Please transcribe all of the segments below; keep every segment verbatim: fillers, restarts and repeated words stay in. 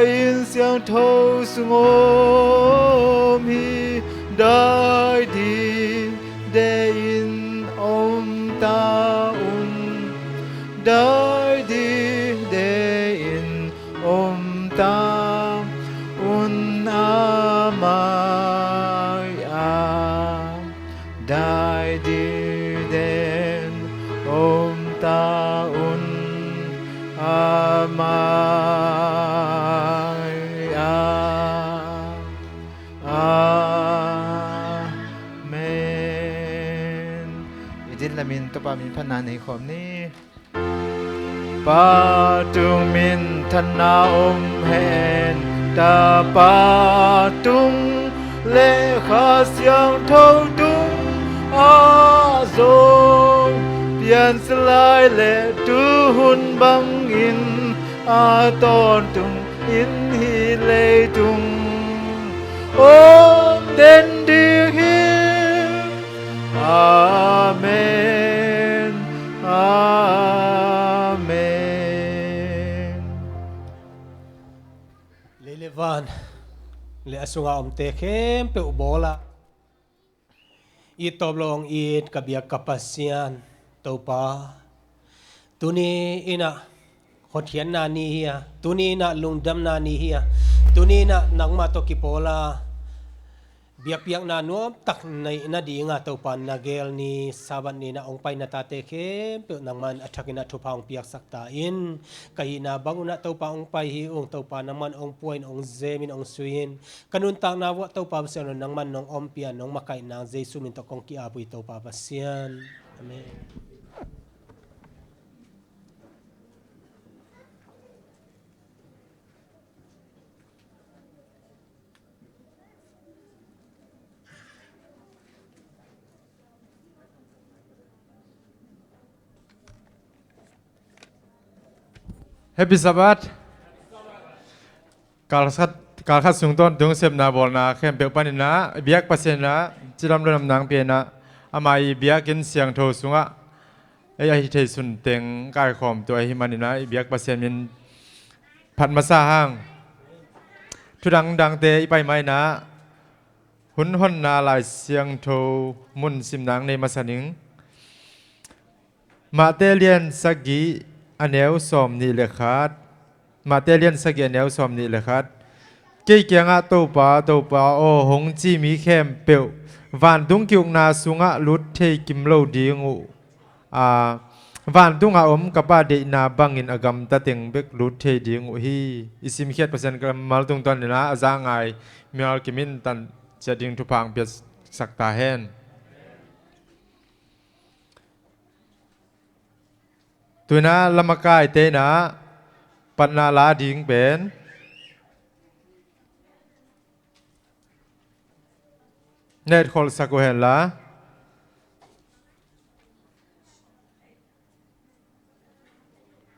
Inn siangtho sung om hi. Dai dide in om ta un. Dai dide in om ta un, a mai a. Dai diden om ta un, a mai a. Amen. I din lamin Topa min phatna nei khawm ni. Pa tung minthanna om hen, Tapa tung le Kha Siangtho tung ah zong piangsak lai le tuhun bangin a tawntung in hih leitung om den ding hi. Amen. Amen. Lei le van le a sunga omte khempeuh bawla i tawp lo hong it ka biak ka Pasian Topa, tuni inah hotkhiatna ni hi a, tuni inah lungdamna ni hi a, tuni inah nangmah tawh kipawla biakpiakna nuamtak neih nadinga Topa na gel ni Sabbath ni inah hong paina tate khempeuh nangman a thakinah thupha hong piaksak ta in. Ka hihna bang unah Topa hong pai hi ung. Topa nangman hong puain hong zemin hong suiin. Ka nuntakna vuah Topa Pasian aw, nangman nong ompia nong makaihna Jesu min tawh kong ki-ap uh hi Topa Pasian. Amen. Happy Sabbath. Kalkhat, kalkhat sung tawntung sepna bawlna khempeuh paninah biak Pasian inah cidam lunam nang pianah ama i biakinn siangtho sungah ei ahi thei sun teng kaikhawm tu ahi maninah i biak Pasian min phat masa hang. Thudang dangte i pai mainah hun honna Lai Siangtho mun simnang nei masa ning. Mate lian sagih a neu sawm nih le khat. Mate lian sagih a neu sawm nih le khat. Kei kiangah Topa, Topa aw hong ci mi khempeuh vantung ki-ukna sungah lut thei kim lo ding uh. A, vantungah om ka Pa deihna bangin a gamta teng bek lut thei ding uh hi. I simkhiat Pasian kammal tungtawn inah a za ngai mial kimin tan ciat ding thupha hong piaksak ta hen. Tuinah lamakaite inah patna la ding pen na etkholhsak uh henla,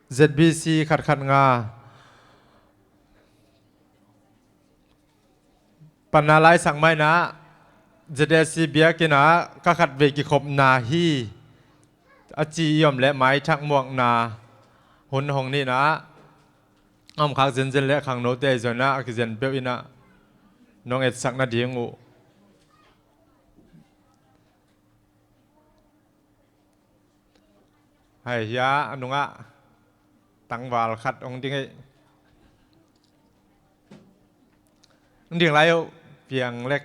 Z B C khat khat nga. Patna la i sak mainah Z A C biakinn ah ka khatvei kikhopna hi a ci i om leh maithak muakna hun hong ninah a omkhak zenzen leh khangnote ahi zongin ah a kizen peuh inah nong etsak nading uh. Hei, hia a nungah tangval khat hong ding ei. Hong ding lai uh, piang lek.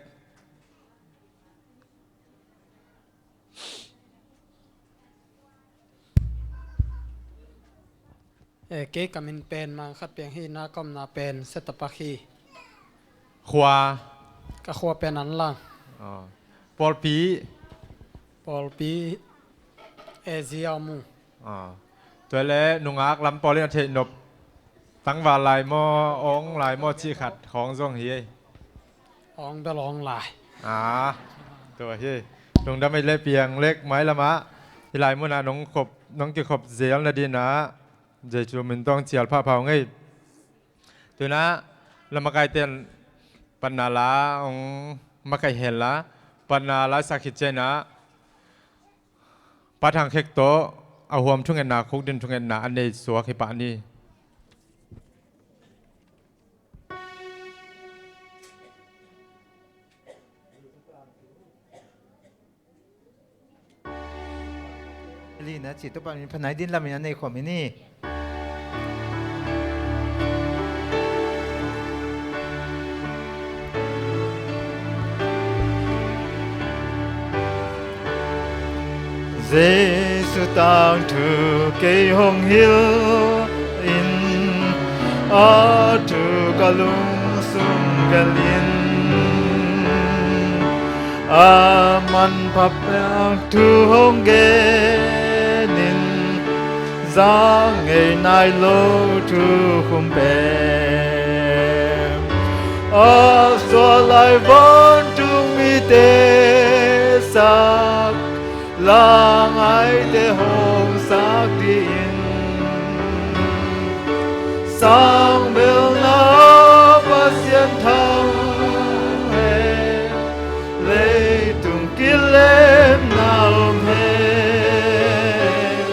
Eh, kei ka min pen Mang Khat Piang hi, na ka omna pen Setapak hi. Khua? Ka khua pen Anlang. Oh. Pawlpi? Pawlpi, eh, Ziamu. Oh. Tua leh nungak lam pawl in a theih nop tangval lai maw, awng lai maw cih khat khawng zong hi ei. Awng bel awng lai. Ah, tua hi. Lungdam ei leh piang lek mai lamah. Hih lai munah nong khop, nong kikhop zel nadinah Jesu min tawh cial phapha ung ei. Tuinah lamakaite in patna la hong makaih henla, patna la i sak khit ciangah Pa Thang Khek tawh a huam thungetna, khukdin thungetna a nei suak hi pah ni. Na ci Topa min phat nai, din lamin a nei khawm hi ni. Jesu tangthu kei hong hilh in, a thu ka lungsung gelh in, a manpha pen thu hong gen in, za ngei nai lo thu khum pen, a suah lai vantung mite sak, langaite hong sak dingin, sang belna Pasian thang hen, leitung kilemna om hen.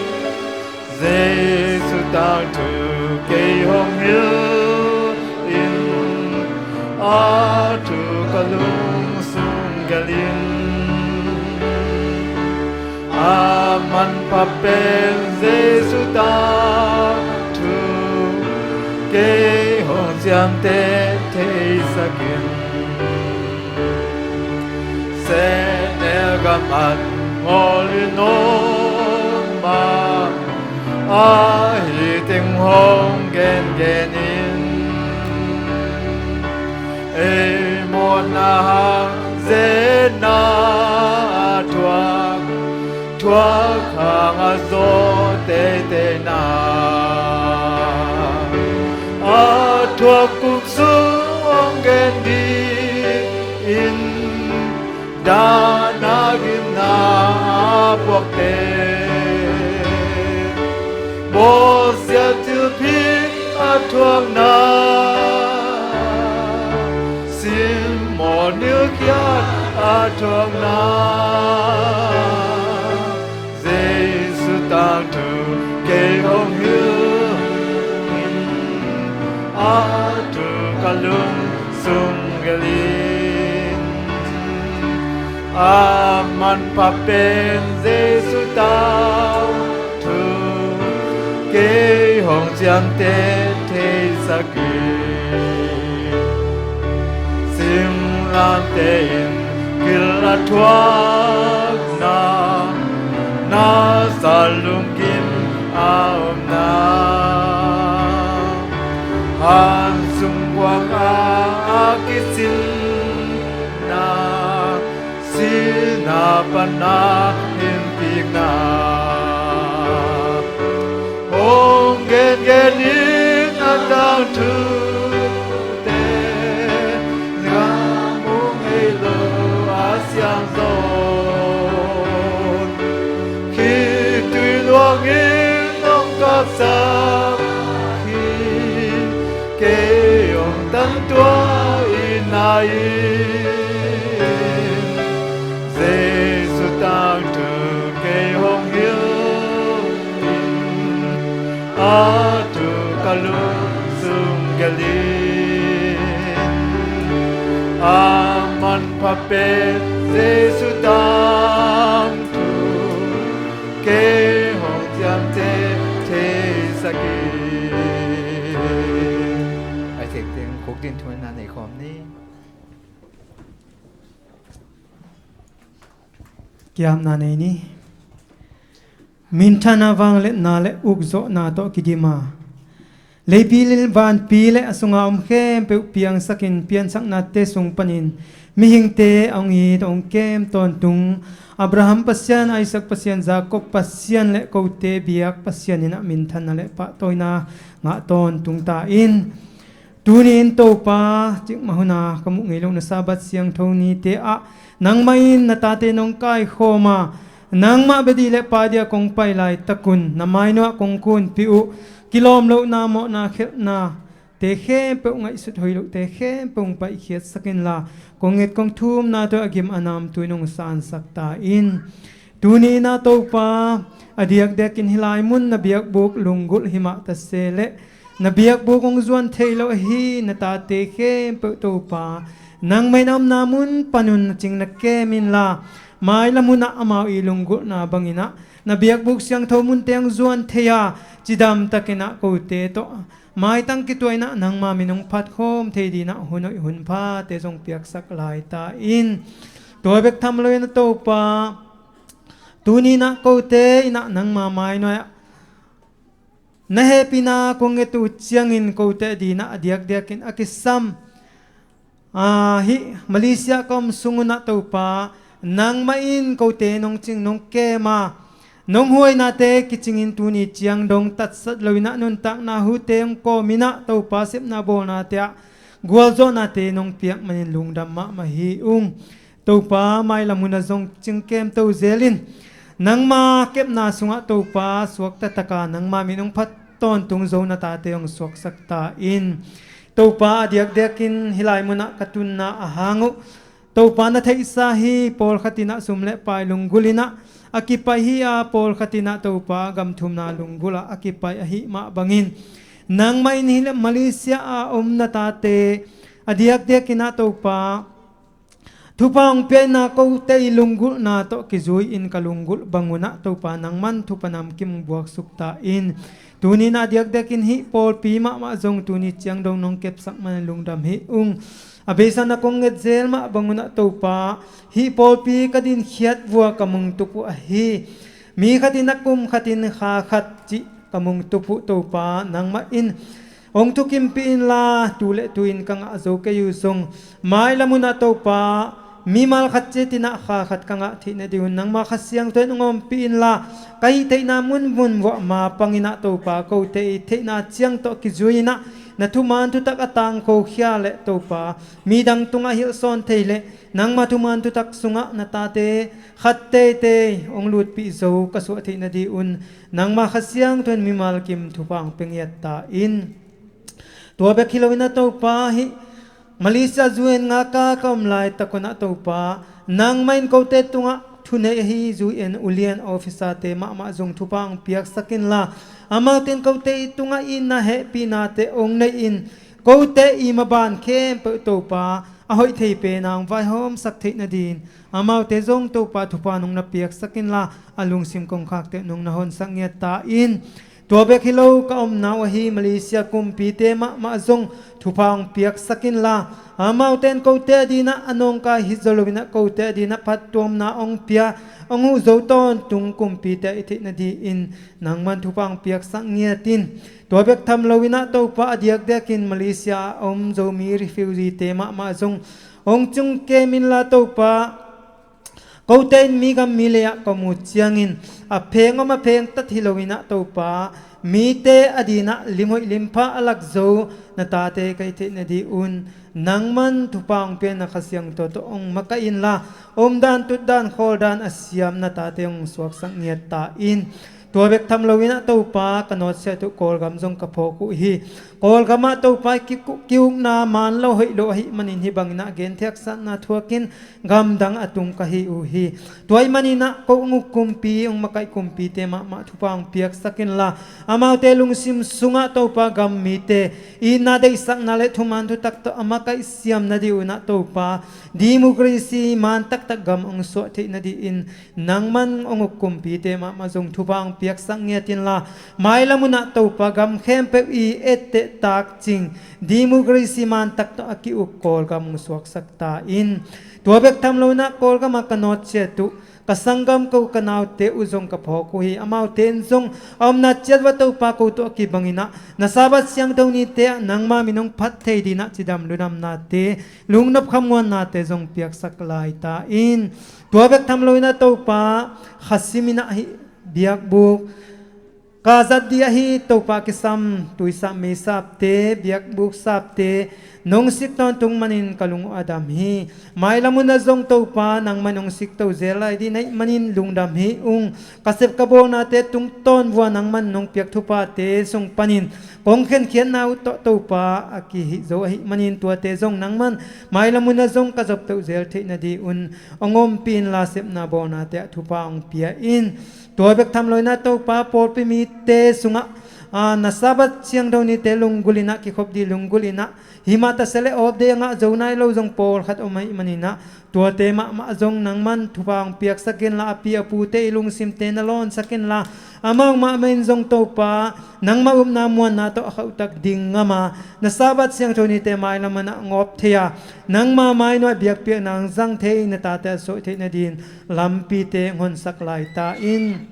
Jesu tangthu kei hong hilh in, a thu ka lungsung gelh in, a manpha pen Jesu tangthu kei hong ciamteh theisak in. Sehnel gam an ngawl in om a, ahi teng hong gengen in, ei mawhna hang zeetna a thuak, thuak hang a zaw teitei na, a thuak kum sung hong gen dingin, dahna gimna a puakte, bawlsiat thilphi a thuakna, simmawh nilkhiat a thuakna, Jesu tangthu kei hong hilh in, a thu ka lungsung gelh in, a manpha pen Jesu tangthu kei hong ciamteh theisak in. Singlamteh in gil a thuakna, na sa lungkim a omna, han sung kuang a kisinna, sihna pan a hinpikna, hong gengen in a tangthute, ngam uh ngei lo a siangtho, khitui luangin hong kapsak hi, kei hong tantuah in a in, Jesu tangthu kei hong hilh in, a thu ka lungsung gelh in, a manpha pen Jesu tangthu kei hong ciamteh theisak in. Ai tengteng khuk din thumna nei khawm ni. Kiamna nei ni. Minthanna, vangliatna le ukzawhna tawh kidim a, leipi le vanpi le a sunga om khempeuh piangsakin, piansaknate sung panin mihingte a hong it, a hong kem tawntung, Abraham Pasian, Isaac Pasian, Jacob Pasian le kote biak Pasian in a minthanna le pahtawina ngah tawntung ta in. Tuni-in Topa, cikmah huna ka muh ngei lohna Sabbath siangtho nite ah nangmah in na tate nong kaikhawm a, nangmah bia dih le pha dih a kong pai laitakun na mainuah kong kunpih uh kilawm lohna, mawhna, khelhnate khempeuh, ngaihsut hoih lohte khempeuh hong paihkhiatsak inla, kong nget kong thumna tawh a gim a nam tu-in hong sansak ta in. Tuni-in ah Topa, a diakdiakin hih lai mun na biakbuk lunggulh hi mah ta se leh, na biakbuk hong zuan thei lo ahi na tate khempeuh Topa, nangmah in a omna mun panun na cing na kem inla, mailam hunah amau i lunggulhna bangin ah na biakbuk siangtho munte hong zuan thei a, cidam takin ah kote tawh maitang kituah in ah nangma min hong phat khawm thei dingin ah hun hoih hun phate zong piaksak lai ta in. Tua bek tham loin ah Topa, tuni in ah kote in ah nangma mainuai ah na hehpihna kong nget uh ciangin kote adingin ah a diakdiakin a kisam, ah, hih Malaysia ka om sung un ah Topa, nangmah in kote nong cing nong kem a, nong huainate kicingin tuni ciang dong tatsat loin ah nuntakna hute hong kawmin ah Topa, sepna bawlnate ah gualzawhnate nong piak manin lungdam mahmah hi ung. Topa, mailam hun ah zong cingkem to zelin nangma kepna sungah Topa, suakta taka nangma min hong phat tawntung zo na tate hong suaksak ta in. Topa, a diakdiakin hih lai munah ka tunna a hang uh Topa, na theihsa hi. Pawlkhat in ah sum le pai lunggulh in ah a kipaih hi a, pawlkhat in ah Topa, gamthumna lunggulh ah a kipaih ahih mah bangin nangmah in hih Malaysia a om na tate a diakdiakin ah Topa, thupha hong pia in ah kote i lunggulhna tawh kizui-in ka lunggulh bang un ah Topa, nangman thupha namkim buaksuk ta in. Tuni in ah diakdiakin hih pawlpi mahmah zong tuni ciang dong nong kepsak manin lungdam hi ung. A beisa na kong nget zel mah bang un ah Topa, hih pawlpi ka dinkhiat vua ka mungtup uh ahi mi khat in ah kum khat in kha khat cih ka mungtup uh Topa, nangmah in hong thukimpih inla, tu le tu-in ka ngah zo kei uh zong mailam un ah Topa, mimal khat ciat in ah kha khat ka ngah theih nading un nangma Kha Siangtho in hong ompih inla, ka hih theihna munmun vuah ma pang in ah Topa, kote i theihna ciang tawh kizui in ah na thuman thutak a tangkokhia le Topa, midang tungah hilhsawn thei le nangma thuman thutak sungah na tate khat teitei hong lutpih zo ka suah theih nading un nangma Kha Siangtho in mimal kim thupha hong pia ngiat ta in. Tua bek hi loin ah Topa, hih Malaysia U N ngaka ka om laitak un ah Topa, nangmah in kote tungah thunei ahi U N ulian officer-te mahmah zong thupha hong piaksak inla, amaute in kote i tungah i na hehpihnate hong nei-in kote i maban khempeuh Topa, a hoih thei pen a hong vaihawmsak theih nadingin amaute zong Topa, thupha nong na piaksak inla, a lungsim kongkhakte nong na honsak ngiat ta in. Tua bek hi lo, ka omna uh ahi Malaysia kumpite mahmah zong thupha hong piaksak inla, amaute in kote adingin ah a nawngkai hi zo loin ah kote adingin ah phattuamna hong pia, hong huh zo tawntung kumpite i theih nadingin nangman thupha hong piaksak ngiat in. Tua bek tham loin ah Topa, a diakdiakin Malaysia a om Zomi refugee-te mahmah zong hong cingkem inla Topa, kote in mi gam mi lei ah ka mu ciangin a pheng om a pheng tat hi loin ah Topa, mite adingin ah limhoih limpha a lak zo na tate ka hih theih nading un nangman thupha hong pia in, na Kha Siangtho tawh hong makaih inla, omdan tutdan khawldan a siam na tate hong suaksak ngiat ta in. Tua bek tham loin ah Topa, ka nawtsiat uh Kawlgam zong ka phawk uh hi. Kawlgam ah Topa, ki-, ki-ukna man lo hoih lo ahih manin hih bangin ah genthiaksatna thuakin gamdang a tung ka hi uh hi. Tua ahih manin ah ko hong uk kumpi, hong makaih kumpite mahmah thupha hong piaksak inla, amaute lungsim sungah Topa, gam mite itna deihsakna le thuman thutak tawh a makaih siam nading un ah Topa, democracy man taktak gam hong suah theih nadingin nangman hong uk kumpite mahmah zong thupha hong piaksak ngiat inla, mailam un ah Topa, gam khempeuh i etteh tak cing democracy man tak tawh a ki-uk Kawlgam hong suaksak ta in. Tua bek tham loin ah Kawlgam ah ka nawtsiat uh, ka sanggam, ko ka naute uh zong ka phawk uh hi. Amaute in zong a omna ciat uah Topa, ko tawh a kibangin ah na Sabbath siangtho nite ah nangma min hong phat thei dingin ah cidam ludamnate, lungnop khamuannate zong piaksak lai ta in. Tua bek tham loin ah Topa, khasim in ah hih biakbuk ka zat ding ahi Topa kisam tuisap meisapte, biakbuk sapte nong sik tawntung manin ka lung uh a dam hi. Mailam un ah zong Topa, nangman hong sik to zel lai ding na hih manin lungdam hi ung. Ka sep ka bawlnate tungtawn vua nangman nong piak thuphate sung panin kong khenkhiatna uh tawh Topa, a kihih zo ahih manin tuate zong nangman mailam un ah zong ka zop to zel theih nading un hong ompih inla, sepna bawlnate ah thupha hong pia in. Tua bek tham loin ah Topa, pawlpi mite sungah a, na Sabbath siangtho nite lunggulh in ah, kikhop dih lunggulh in ah, himah ta se leh off day a ngah zo nai lo zong pawlkhat om ahih manin ah, tuate mahmah zong nangman thupha hong piaksak inla, a pi a pute i lungsimte na lawnsak inla, amau mahmah in zong Topa, nangmah upna muanna tawh a khauhtak ding ngam a, na Sabbath siangtho nite mailam ah na ngawp thei a, nangma mainuai biakpiakna hong zang thei, na tate a sawh theih nadin lampite hong honsak lai ta in.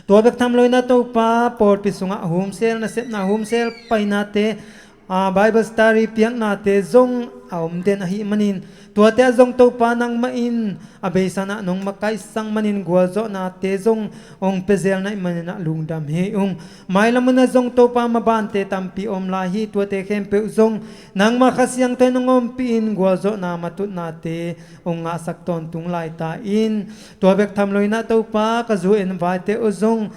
Tua bek tham lo in ah Topa, pawlpi sungah humsel, nasepna humsel painate, a, Bible study piaknate zong a om den ahih manin, tuate ah zong Topa nangmah in a beisa in ah nong makaihsak manin gualzawhnate zong hong pia zel na hih manin ah lungdam hi ung. Mailam hun ah zong Topa, mabante tampi om lai hi, tuate khempeuh zong nangma Kha Siangtho in hong ompih in gualzawhna matutnate hong ngahsak tawntung lai ta in. Tua bek tham lo in ah Topa, ka zu en vaite uh zong,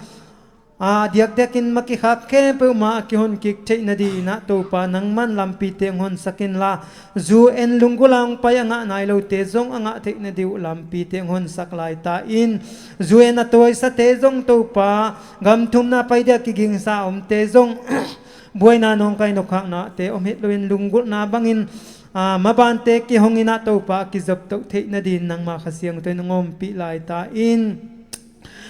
a, diakdiakin makikhak khempeuh mah a kihon kik theih nadin ah Topa, nangman lampite hong honsak inla, zu en lunggulh a hong pai a ngah nai lote zong a ngah theih nading uh lampite hong honsak lai ta in. Zu en a tawisate zong Topa, gam thumna pai dia kigingsa omte zong buaina nawngkai nokhahnate om het loin lunggulhna bangin, a, mabante kihong in ah Topa, a kizoptoh theih nadin nangma Kha Siangtho in hong ompih lai ta in.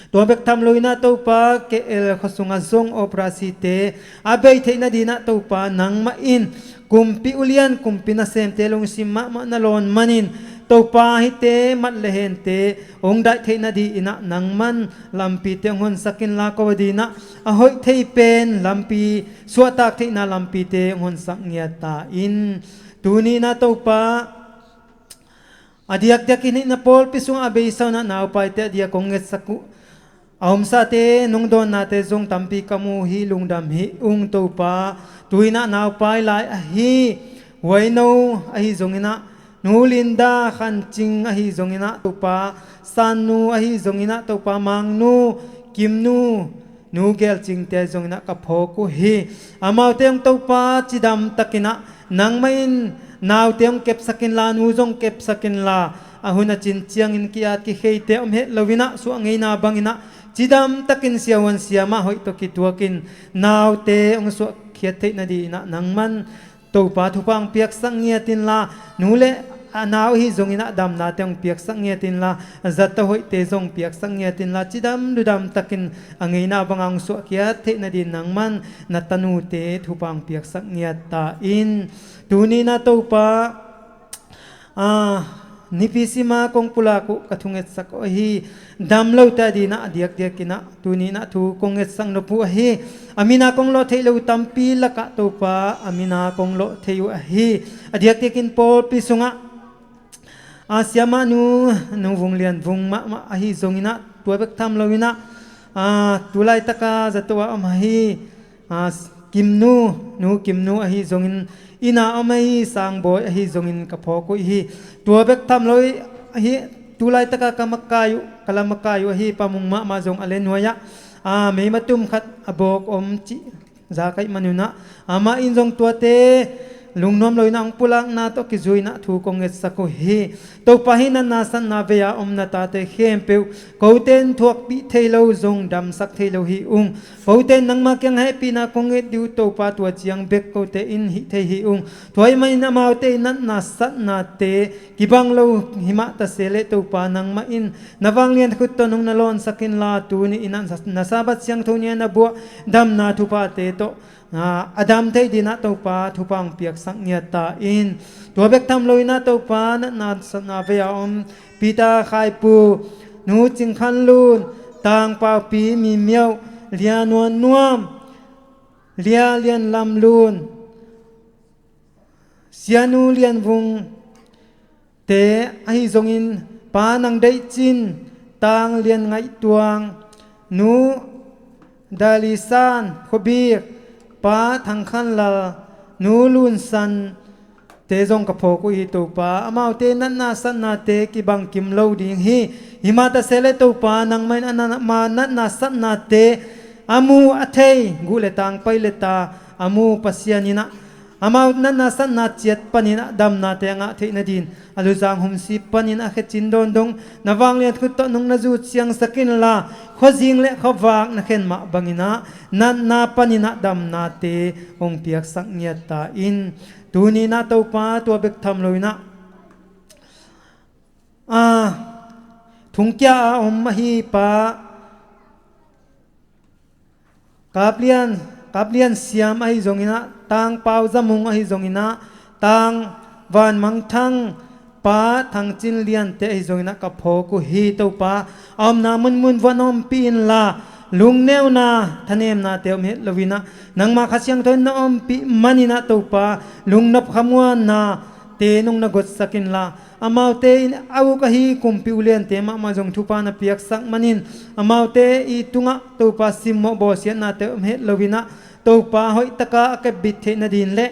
Tua bek tham lo in ah Topa, K L khua sungah zong operasite a bei theih nadin ah Topa, nangmah in kumpi ulian, kumpi nasemte lungsim mahmah na lawn manin, Topa, hihte mat le hente hong daih theih nadin ah nangman lampite hong honsak inla, ko adin ah a hoih thei pen lampi, suahtak theihna lampite hong honsak ngiat ta in. Tuni in ah Topa, a diakdiakin hih na pawlpi sungah a beisa un ah naupaite a diak hong ngetsak uh a omsate, nong dawnnate zong tampi ka mu hi, lungdam hi ung Topa. Tu in ah naupai lai ahi Huaino ahi zongin ah, Nu Linda Khan Cing ahi zongin ah Topa, Sannu ahi zongin ah Topa, Mangnu, Kimnu, Nu Gel Cingte ahi zongin ah ka phawk uh hi. Amaute hong Topa, cidam takin ah nangmah in naute hong kepsak inla, nu zong kepsak inla, a hun a cin ciangin ki-at kikheite om het lo in ah, suah ngeina bangin ah cidam takin siahuan siamah hoih tawh kituakin naute hong suahkhiat theih nadin ah nangman Topa, thupha hong piaksak ngiat inla, nu le a nau ahi zongin ah damnate hong piaksak ngiat inla, a zat a hoihte zong piaksak ngiat inla, cidam ludam takin a ngeina banga hong suahkhiat theih nadin nangman na tanute thupha hong piaksak ngiat ta in. Tuni in ah Topa, a, nipi sima kong pulak uh, ka thungetsak uh ahi dam lote adin ah a diakdiakin ah tuni in ah thu kong ngetsak nop uh ahi. A min a kong lawh theih loh uh tampi lakah Topa, a min a kong lawh thei uh ahi. A diakdiakin pawlpi sungah, a, siamah nu, Nu Vung Lian Vung mahmah ahi zongin ah, tua bek tham lo in ah, a, tu laitaka zato a om ahi, a, Kimnu, Nu Kimnu ahi zongin, inn a om ahi Sangbawi ahi zongin ka phawk uh hi. Tua bek tham lo hi, tu laitaka ka makai uh, ka la makai uh ahi Pa Mung mahmah zong a le nuai ah, a, meima tum khat a bawk om cih za ka hih manun ah, amah in zong tuate lungnuam lo in ah hong pulakna tawh kizui in ah thu kong ngetsak uh hi. Topa, hih natna satna vei a om na tate khempeuh, kote in thuakpih thei lo, zong damsak thei lo hi ung. Kote in nangma kiang hehpihna kong nget ding uh Topa, tua ciang bek kote in hih thei hi ung. Tua ahih manin amaute in natna satnate kibang lo himah ta se leh Topa, nangmah in na vanglian khut tawh nong na lawnsak inla, tuni in ah na Sabbath siangtho ni a na buah damna thuphate tawh, a, a dam thei dingin ah Topa, thupha hong piaksak ngiat ta in. Tua bek tham lo in ah Topa, natna satna vei a om Peter Khaipu, Nu Cing Khan Lun, Tang Pau Pi Mi Miau, Lia Nuan Nuam, Lia Lian Lam Lun, Sianu Lian Vung te ahi zongin, Pa Nang Deih Cin, Tang Lian Ngaih Tuang, Nu Dali San, Khua Bik, Pa Thang Khan Lal, Nu Lun San te zong ka phawk uh hi Topa. Amaute natna satnate kibang kim lo ding hi. Himah ta se leh Topa, nangmah in a na, ma natna satnate a mu a thei, guh le tang, pai le ta a mu Pasian in ah, Amau natna satna ciat panin ah damnate a ngah theih nadin a luzang humsi panin a khecin dawn dong na vanglian khut tawh nong na zut siangsak inla, khuazing le khuavak na khen mah bangin ah natna panin ah damnate hong piaksak ngiat ta in. Tuni in ah Topa, tua bek tham loin ah, a, thungkia a om ahi pa Kaplian, Kaplian Siam ahi zongin ah, Tang Pau Za Mung ahi zongin ah, Tang Van Mang Thang, Pa Thang Cin Lian te ahi zongin ah ka phawk uh hi. Topa, a omna munmun vuah na ompih inla, lungneuna thanemnate om het loin ah, nangma Kha Siangtho in na ompih manin ah Topa, lungnop khamuannate nong na gotsak inla, amaute in a uk ahi kumpi uliante mahmah zong thupha na piaksak manin, amaute i tungah Topa simmawh bawlsiatnate om het loin ah, Topa hoihtaka a kepbit theih nadin le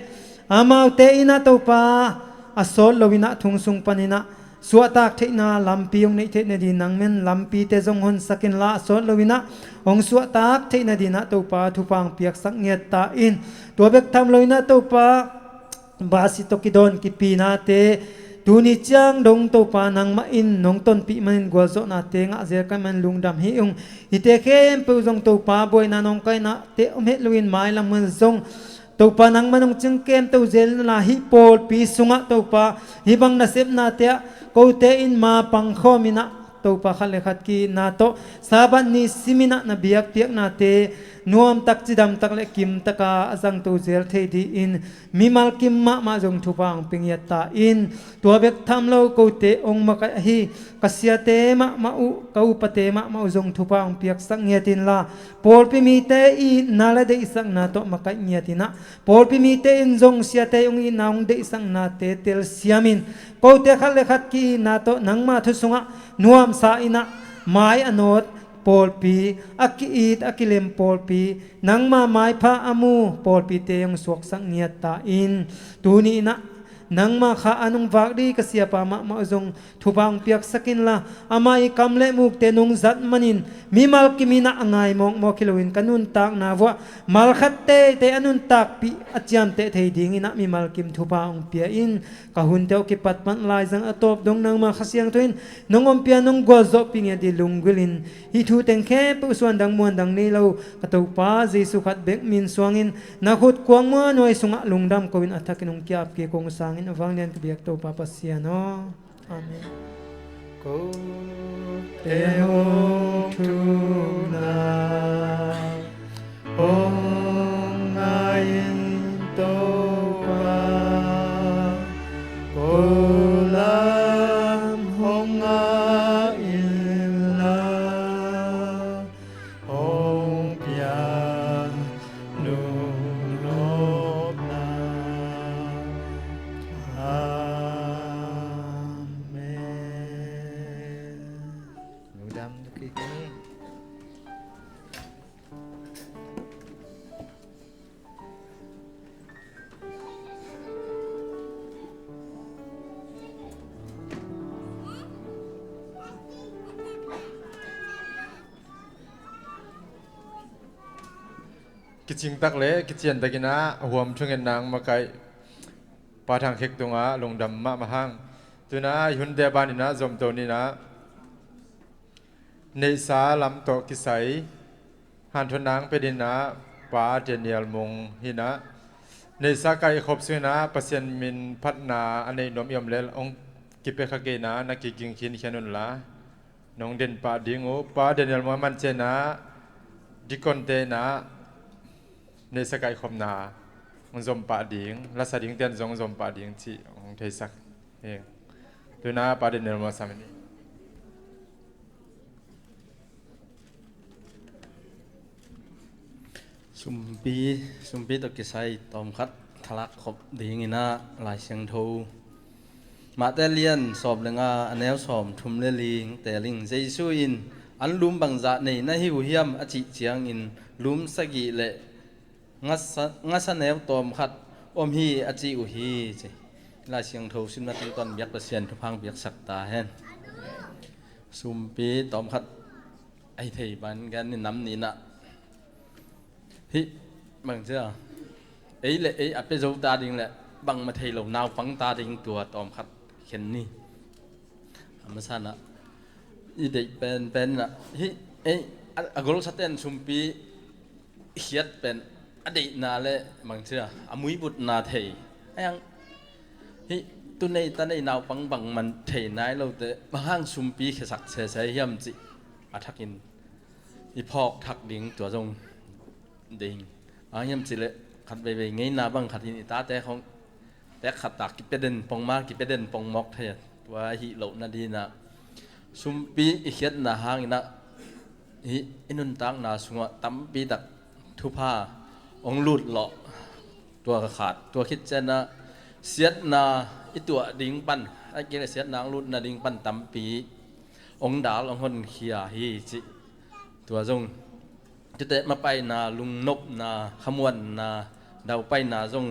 amaute in ah Topa a sawt loin ah thong sung panin ah suahtak theihna lampi hong neih theih nadin nang men lampite zong honsak inla, a sawt loin ah hong suahtak theih nadin ah Topa thupha hong piaksak ngiat ta in. Tua bek tham loin ah Topa, basi tawh kidawn kipinate tuni ciang dong Topa nangmah in nong tonpih manin gualzawhnate ngah zel ka hih manin lungdam hi ung. Hihte khempeuh zong Topa buaina nawngkainate om het loin mailam hun zong Topa nangmah nong cingkem to zel inla, hih pawlpi sungah Topa hih bang nasepnate ah kote in ma pangkhawm in ah Topa khat le khat ki-itna tawh Sabbath ni simin ah na biakpiaknate nuamtak, cidamtak le kimtaka a zangto zel thei dingin mimal kim mahmah zong thupha hong pia ngiat ta in. Tua bek tham lo kote hong makaih ahi ka siate mahmah uh, ka upate mahmah uh zong thupha hong piaksak ngiat inla, pawlpi mite itna le deihsakna tawh makaih ngiat in ah, pawlpi mite in zong siate hong itna hong deihsaknate telsiamin, kote khat le khat ki-itna tawh nangma thu sungah nuamsa in ah, mai a nawt pawlpi, a ki-it a kilem pawlpi, nangma maipha a mu pawlpite hong suaksak ngiat ta in. Tuni in ah nangma kha an hong vak ding ka siapa mahmah uh zong thupha hong piaksak inla, ama i kam le mukte nong zat manin mimal kim in ah a ngai mawkmawk hi loin ka nuntakna vuah malkhat teitei a nuntakpih a ciamteh thei dingin ah mimal kim thupha hong pia in. Ka hunte uh kipatpat laizang a tawp dong nangma Kha Siangtho in nong ompih a nong gualzawhpih ngiat ding lunggulhin hih thu teng khempeuh suandang muandang nei lo ka Topa Jesu khat bek min suangin na khut kuang muanhuai sungah lungdam ko-in a thakin hong ki-ap kik hong sangin a vanglian ka biak Topa Pasian aw. Amen. Kote hong thumna hong ngai in Topa, ko lam hong ngah inla, hong piak lungnopna. Amen. Lungdam kik ni. Kicingtak le kiciantakin ah a huam thungetna hong makaih Pa Thang Khek tungah lungdam mahmah hang. Tu-in ah i hunte banin ah zomto ni-in ah neihsa lam tawh kisai hanthawn nang pia dingin ah Pa Daniel Mung hi-in ah, neihsa kaihkhop sungin ah Pasian min phatna a neih nuam i om leh hong kipia kha kei-in ah na kiging khinkhia un la, nong den pah ding uh. Pa Daniel Mung a man ciangin ah dikonte in ah neihsa kaihkhopna hong zom pah ding, lasa dingte in zong hong zom pah ding cih hong theisak hi. Tu-in ah Pa Daniel Mung a sam ni. Sumpi, sumpi tawh kisai tawmkhat thalak khop dingin ah Lai Siangtho Matthai lian sawm le nga, a neu sawm thum le li teel ing. Jesu in, "Anlum bangzah nei na hi uh hiam?" a cih ciangin, "Lum sagih le ngasa, ngasa neu tawmkhat om hi," a ci uh hi, ci. Lai Siangtho simna tungtawn biak Pasian thupha hong piaksak ta hen. Sumpi tawmkhat a hi thei pan gen ni nam ni-in ah. Hih bang cia Ei le ei a pia zo ta ding le bangmah thei lo naupang ta ding tua tawmkhat khen ni. A masa in ah i deih penpen in ah hih ei a, a golsate'n sumpi i khiat pen a deihna le bangci a, a muibutna thei. Ahi hang hih tu nei ta nei naupang bangmah thei nai lote bang hang sumpi khiasak sese hiam cih a thakin i phawk thak ding tua zong ding. Bang hang hiam cih leh khat veivei ngeina bang khat in i tate khong pek khat tak kipia den pong ma kipia den pong mawk thei a, tua ahih loh nading in ah sumpi i khiatna hangin ah hih i nuntakna sungah tampi tak thupha hong lut lawh. Tua ka khat tua khit ciang ah siatna i tuah ding pan a kile siatna hong lut nading pan tampi hong dal hong honkhia hi cih tua zong. Tuate mapaina, lungnopna, khamuanna, daupaina zong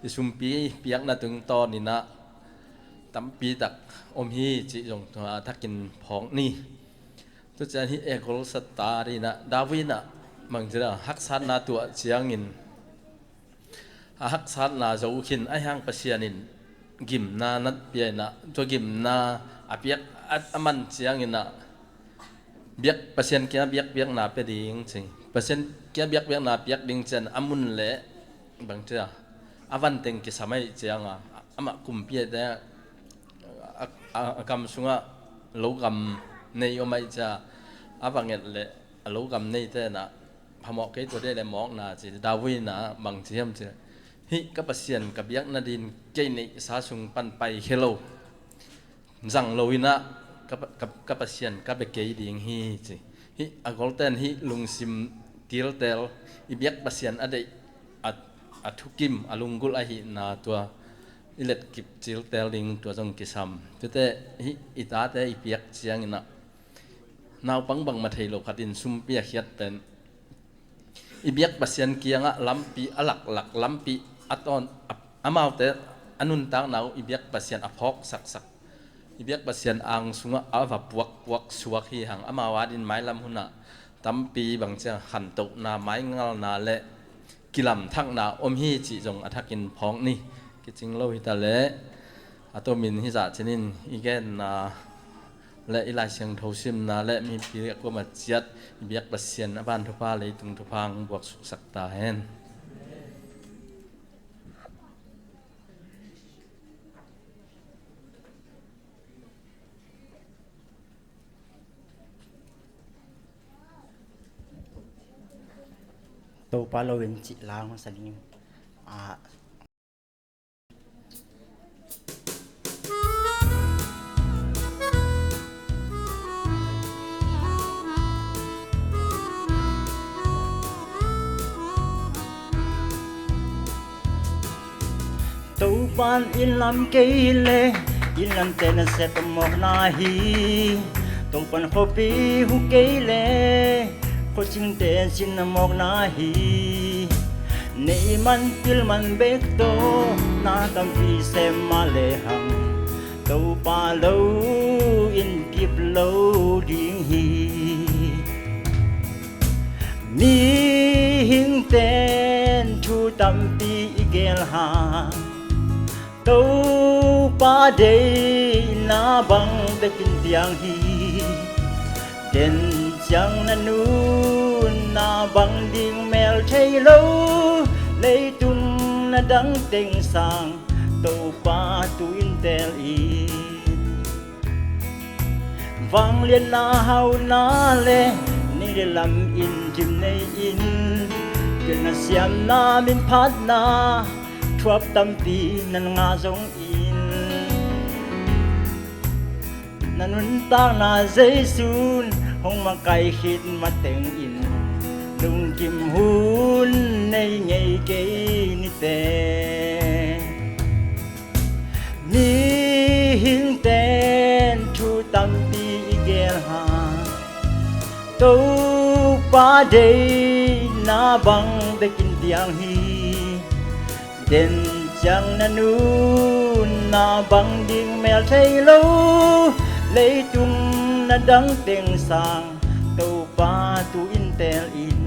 i sumpi piakna tungtawn in ah tampi tak om hi cih zong tua a thakin phawk ni. Tua ciang hih a golsate in ah David in ah bangci a haksatna tuah ciangin a haksatna zo khin ahi hang Pasian in gimna na pia in ah tua gimna a piak a, a man ciangin ah biak Pasian kia biakpiakna pia ding ci. Pasian kia biakpiakna piak ding ciang a mun le bangci a, a van teng kisam ahih ciang a amah kumpi ahih te a, a, a kam sungah lo gam nei om ahih ciang a va nget le a lo gam neite in ah phamawh kei tua dei le mawkna ci. David in ah bangci hiam cih leh hih ka Pasian ka biak nading kei neihsa sung pan paikhia lo zang lo in ah ka, ka, ka Pasian ka bia kei ding hi ci. Hih a golte'n hih lungsim tiltel i biak Pasian a deih a, a thukim a lunggulh ahihna tua i letkip tiltel ding tua zong kisam. Tuate hih i tate i piak ciangin ah naupang bangmah thei lo khat in sumpi a khiat pen i biak Pasian kiangah lampi a laklak lampi a tawn a, amaute a nuntakna uh i biak Pasian a phawk saksak i biak Pasian ang sungah a va puakpuak suak hi hang amau adin mailam hunah tampi bangci a khantohna maingalna le kilamthakna om hi cih zong a thakin phawk ni. Kicing lo hi ta leh a tomin hih zah cinin i genna le i Lai Siangtho simna le mipi a kuamah ciat i biak Pasian a ban thupha leitung thupha hong buak suksak ta hen. Topa lo in cih la hong sa ning. Topa'n inn lam kei le inn lamte nasep mawkna hi. Topa'n khuapi hu kei le khuacingte sin mawkna hi. Nei man pil man bek tawh na tampi sem mah lehang Topa lo in kip lo ding hi. Mihingte'n thu tampi i geel hang Topa deihna bang bekin piang hi. Den ciang na nunna bang ding mel thei lo, leitung na dang teng sang Topa tu-in teel in. Vangliatna hauna le nei le lam in gim nei in, pilna siamna min phatna thuap tampi nan ngah zongin, na nuntakna Jesu'n hong makaih khit matengin lungkim hun nei ngei kei nite. Mihingte'n thu tampi i geel hang Topa deihna bang bekin piang hi. Den ciang na nunna bang ding mel thei lo, leitung na dang teng sang Topa tu-in teel in.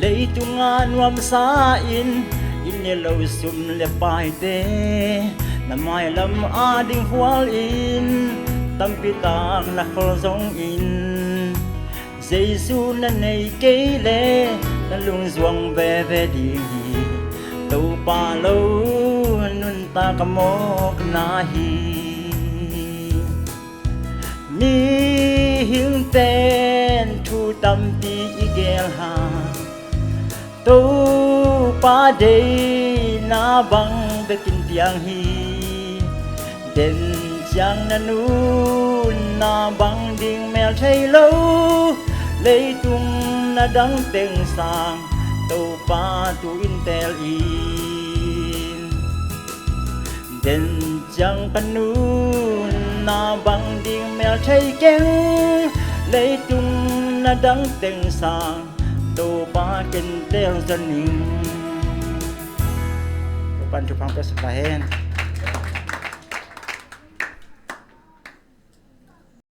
Leitunga nuamsa in i ne lo sum le paite na mailam a ding hual in tampi tak na khol zongin Jesu na nei kei le na lungzuang veve ding hi. Topa lo nuntak a mawkna hi. Mihingte'n thu tampi i geel a, Topa deihna bang bekin piang hi. Den ciang na nunna bang ding mel thei lo, leitung na dang teng sang Topa tu-in teel in. Den ciang ka nunna bang ding mel thei keng, leitung na dang teng sang Topa ken teel zaw ning. Topa'n thupha hong pia sak ta hen.